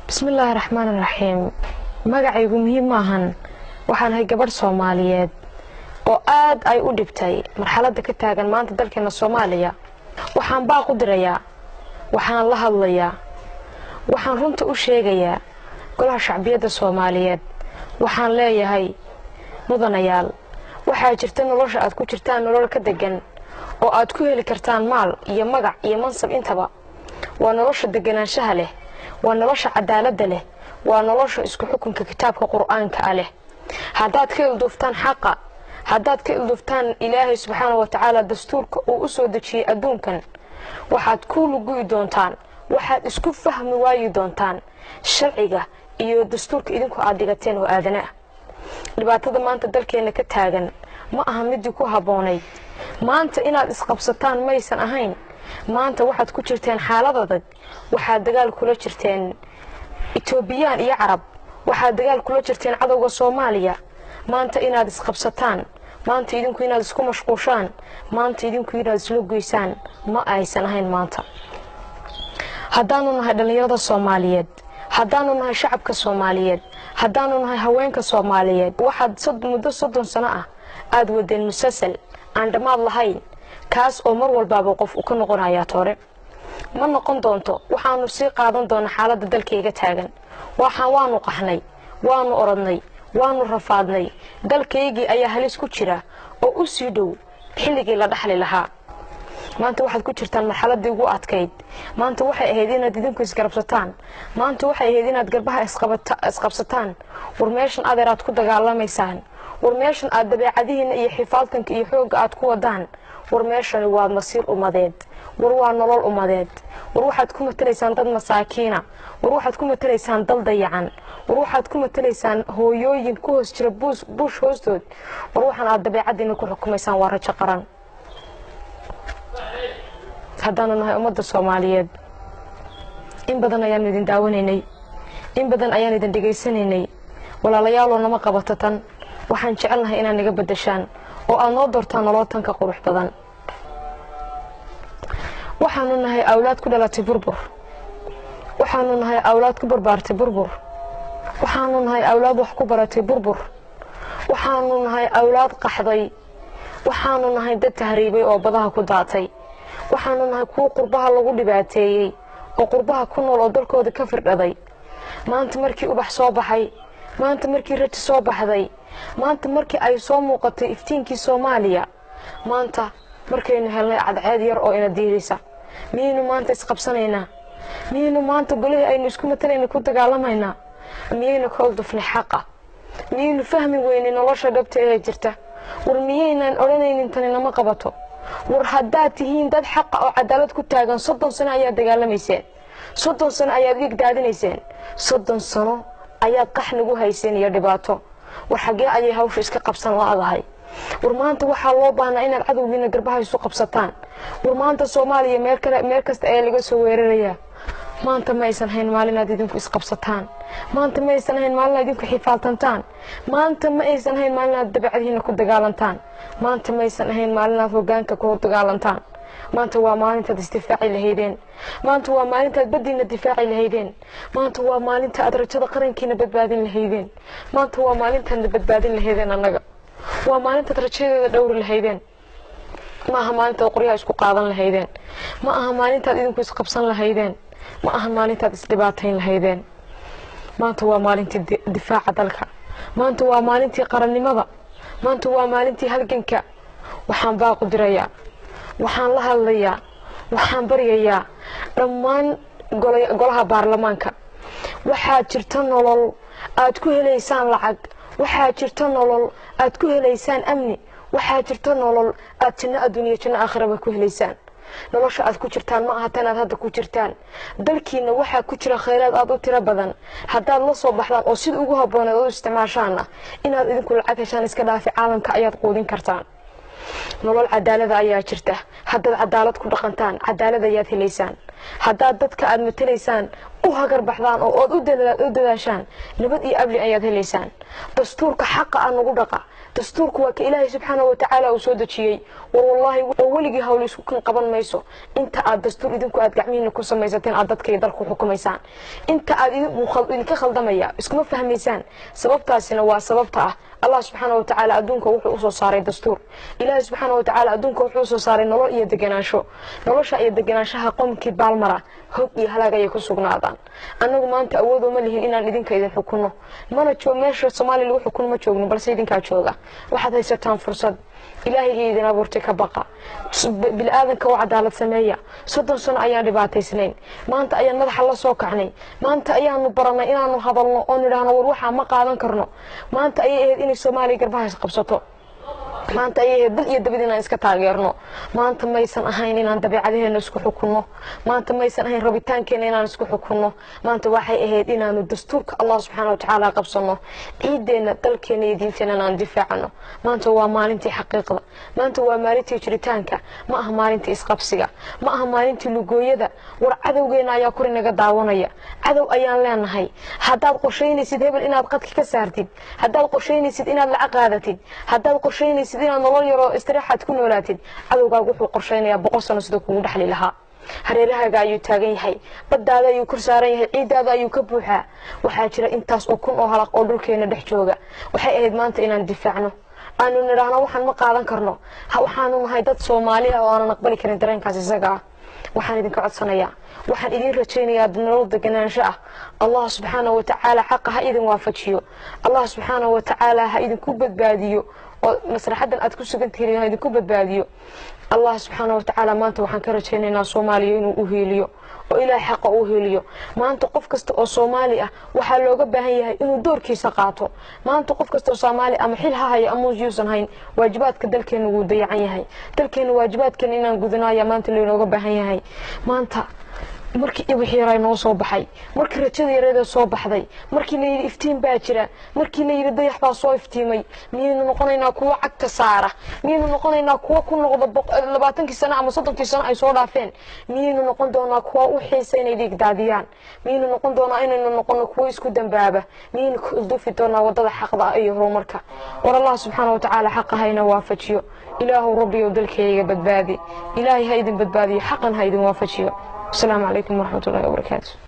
Bismillaahi raxmaani raxiim. Magacaygu muhiim maahan. Waxaan ahay gabadh Soomaaliyeed oo aad ay u dhibtay marxaladda ka taagan maanta dalkeena Soomaaliya. Waxaan baaq u dirayaa, waxaan la hadlayaa, waxaan runta u sheegayaa Golaha Shacbiyadda Soomaaliyeed. Waxaan leeyahay, mudanayaal, waxaa jirta nolosha aad ku jirtaan nolol ka degan oo aad ku heli kartaan maal iyo magac iyo mansab intaba. Waa nolosha deganaanshaha leh, waa nolosha cadaaladda leh, waa nolosha isku xukunka kitaabka Qur'aanka ah leh. Haddaad ka ilduuftaan xaqa, haddaad ka ilduuftaan Ilaahay subxaana wa tacaala dastuurka uu u soo dejiyey adduunkan, waxaad ku luguyi doontaan, waxaad isku fahmi waayi doontaan sharciga iyo dastuurka idinku aad dhigateen oo aadana ah. Dhibaatada maanta dalkeenna ka taagan ma aha midii ku habboonayd. Maanta inaad isqabsataan maysan ahayn. Maanta waxaad ku jirteen xaalad adag. Waxaad dagaal kula jirteen Etoobiyaan iyo Carab, waxaad dagaal kula jirteen cadowga Soomaaliya. Maanta inaad isqabsataan, maanta idinku inaad isku mashquushaan, maanta idinku inaad isla goysaan ma aysan ahayn. Maanta haddaanu nahay dhallinyarada Soomaaliyeed, haddaanu nahay shacabka Soomaaliyeed, haddaanu nahay haweenka Soomaaliyeed, waxaad muddo 30 sano ah aada wadeen musalsal aan dhammaad lahayn, kaas oo mar walbaaba qof uu ka noqonayaa toore. Ma noqon doonto. Waxaanu sii qaadan doonaa xaaladda dalkayga taagan. Waxaan waanu qaxnay, waanu orodnay, waanu rafaadnay. Dalkaygii ayaa halis ku jira oo u sii dhow xilligii la dhaxli lahaa. Maanta waxaad ku jirtaan marxaladii ugu adkayd. Maanta waxay ahayd inaad idinku isgarabsataan. Maanta waxay ahayd inaad garbaha isqabsataan. War meeshan, adeer, aad ku dagaalamaysaan, war meeshan aad dabeecadihiina iyo xifaaltanka iyo xoogga aad ku wadaan, war meeshani waa masiir umadeed, war waa nolol umadeed. War waxaad ku matalaysaan dad masaakiina, war waxaad ku matalaysaan dal dayacan, war waxaad ku matalaysaan hooyooyin ku hoos jira buush hoostood. War waxaan aad dabeecadiina ku xukumaysaan waa rajo qaran. Haddaanu nahay ummadda Soomaaliyeed, in badan ayaanu idin daawanaynay, in badan ayaan idin dhegaysanaynay. Walaalayaaloo, nama qabato tan. Waxaan jecelnahay inaad naga beddeshaan oo aad noo doortaan nolol tanka qurux badan. Waxaanu nahay awlaad ku dhalatay burbur, waxaanu nahay awlaad ku barbaartay burbur, waxaanu nahay awlaad wax ku baratay burbur, waxaanu nahay awlaad qaxday, waxaanu nahay dad tahriibay oo badaha ku daatay, waxaanu nahay kuwo qurbaha lagu dhibaateeyey oo qurbaha ku nool oo dalkooda ka firdhaday. Maanta markii ubax soo baxay, maanta markii rajo soo baxday, maanta markii ay soo muuqatay iftiinkii Soomaaliya, maanta markaynu helnay cadceed yar oo ina diirisa, miyaynu maanta isqabsanaynaa? Miyaynu maanta golihii aynu isku matalayna ku dagaalamaynaa? Miyaynu ka uldufnay xaqa? Miyaynu fahmi weynay nolosha dhabta ee jirta? War miyaynaan odhanaynin tani nama qabato? War haddaad tihiin dad xaqa oo cadaalad ku taagan, 30 sano ayaad dagaalamayseen, 30 sano ayaad dhiig daadinayseen, 30 sano ayaad qax nagu hayseen iyo dhibaato. War xaggee ayay hawsha iska qabsan la'dahay? War maanta waxaa loo baahnaa inaad cadowgiina garbaha isu qabsataan. War maanta Soomaaliya meel kale, meel kasta ayaa laga soo weerarayaa. Maanta ma aysan hayn maalin aad idinku isqabsataan. Maanta ma aysan hayn maalin aad idinku xifaaltantaan. Maanta ma aysan hayn maalin aad dabacdihiina ku dagaalantaan. Maanta ma aysan ahayn maalin aad hogaanka ku dagaalantaan. Maanta waa maalintaad isdifaaci lahaydeen. Maanta waa maalintaad baddiina difaaci lahaydeen. Maanta waa maalinta aad rajada qarankiina badbaadin lahaydeen. Maanta waa maalintaadna badbaadin lahaydeen annaga. Waa maalintaad rajadeeda dhowri lahaydeen. Ma aha maalintaad qoryaha isku qaadan lahaydeen. Ma aha maalintaad idinku isqabsan lahaydeen. Ma aha maalintaad isdhibaatayn lahaydeen. Maanta waa maalintii difaaca dalka. Maanta waa maalintii qarannimada. Maanta waa maalintii halganka. Waxaan baaqu dirayaa, waxaan la hadlayaa, waxaan baryayaa dhammaan golaha baarlamaanka. Waxaa jirta nolol aad ku helaysaan lacag, waxaa jirta nolol aad ku helaysaan amni, waxaa jirta nolol aad janno adduuniya, janno aakhiraba ku helaysaan. Nolosha aad ku jirtaan ma aha tan aad hadda ku jirtaan. Dalkiina waxaa ku jira khayraad aad u tiro badan. Haddaad la soo baxdaan oo sida ugu habbooneed u isticmaashaana, inaad idinku lacag heshaan iska dhaafi, caalamka ayaad quudin kartaan. Nolol cadaalada ayaa jirta. Haddaad cadaalad ku dhaqantaan, cadaalad ayaad helaysaan. Haddaad dadka aad matalaysaan U hagar baxdaan oo ood u dadaashaan, nabad iyo abli ayaad helaysaan. Dastuurka xaqa ah nagu dhaqa. Dastuurku waa ka Ilaahay subxaana watacaala uu soo dejiyey. War wallaahi oo weligii hawl isku kan qaban mayso inta aad dastuur idinku aad gacmihiina ku samaysateen aad dadka iyo dalka xukumaysaan. Inta aad idinka khaldamaya iskuma fahmaysaan. Sababtaasina waa sababta ah Allah subxaana watacaala adduunka wuxuu usoo saaray dastuur. Ilaahay subxaana watacaala adduunka wuxuu usoo saaray nolol iyo deganaansho. Nolosha iyo deganaanshaha qomkii baalmara hog iyo halaag ayay ku sugnaadaan. Annagu maanta awood uma lihin inaan idinka idin xukunno, mana joog meesha Soomaaliya lagu xukuno ma joogno, balse idinkaa jooga. Waxaad haysataan fursad. Ilaahayga idin abuurtay ka baqa, bili-aadanka oo cadaalad sameeya. 30 sano ayaan dhibaataysnayn, maanta ayaan madaxa la soo kacnay, maanta ayaanu baranay inaanu hadalno oo nidhaahno war waxaa ma qaadan karno. Maanta ayay ahayd inay Soomaaliya garbaha isqabsato. Maanta ayay ahayd dal iyo dabid inaan iska taageerno. Maanta maysan ahayn inaan dabeecadaheena isku xukunno. Maanta maysan ahayn rabitaankeena inaan isku xukunno. Maanta waxay ahayd inaanu dastuurka Allah subxaana watacaala qabsanno, ciideenna, dalkeena iyo diinteena aan difaacano. Maanta waa maalintii xaqiiqda, maanta waa maalintii jiritaanka, ma aha maalintii isqabsiga, ma aha maalintii lugooyada. War cadowgeena ayaa kor inaga daawanaya. Cadow ayaan leenahay. Haddaad qorshaynaysid hebel inaad qadka ka saartid, haddaad qorshaynaysid inaad lacag qaadatid, haddaad qorshaynaysid inaad nolol yaroo istiraaxaad ku noolaatid, cadowgaagu wuxuu qorshaynayaa 100 sano sida kugu dhexli lahaa. Hareerahaaga ayuu taagan yahay, baddaada ayuu kor saaran yahay, ciiddaada ayuu ka buuxaa. Waxaa jira intaas oo kun oo halaq oo dhulkeena dhex jooga. Waxay ahayd maanta inaan difaacno, aanu nidhaahno waxaan ma qaadan karno. Waxaanu nahay dad Soomaali ah oo aanan aqbali karin dareenkaas isaga ah. Waxaan idinka codsanayaa, waxaan idin rajaynayaa nolol deganaansho ah. Allah subxaana watacaala xaqa ha idin waafajiyo. Allah subxaana watacaala ha idinku badbaadiyo oo masraxaddan aad ku sugan tihiin ha idinku badbaadiyo. Allah subxaana watacaala maanta waxaan ka rajaynaynaa Soomaaliya inuu u heeliyo oo Ilaahay xaqa u heeliyo. Maanta qof kasta oo Soomaali ah waxaa looga baahan yahay inuu doorkiisa qaato. Maanta qof kasta oo Soomaali ama xil ha hayo ama yuusan hayn, waajibaadka dalkeena wuu dayacan yahay. Dalkeena waajibaadkeena inaan gudano ayaa maanta laynooga baahan yahay. Maanta markii wixii yaraa noo soo baxay, markii rajada yareeda soo baxday, markii la yidhi iftiin baa jira, markii la yidhi dayax baa soo iftiimay, miyaynu noqonaynaa kuwo cagta saara? Miyaynu noqonaynaa kuwo ku noqda 20kii sano ama 30kii sano ay soo dhaafeen? Miyaynu noqon doonaa kuwa u xiisa inay dhiig daadiyaan? Miyaynu noqon doonaa inaynu noqono kuwo isku dambaaba? Miyaynu ku ilduufi doonaa wadada xaqda ah iyo horumarka? War Allah subxaana watacaala xaqa hayna waafajiyo. Ilaahow Rabbiyow dalkayga badbaadi. Ilaahay ha idin badbaadiyo, xaqan ha idin waafajiyo. Asalaamu calaykum waraxmat ullahi wabarakaatu.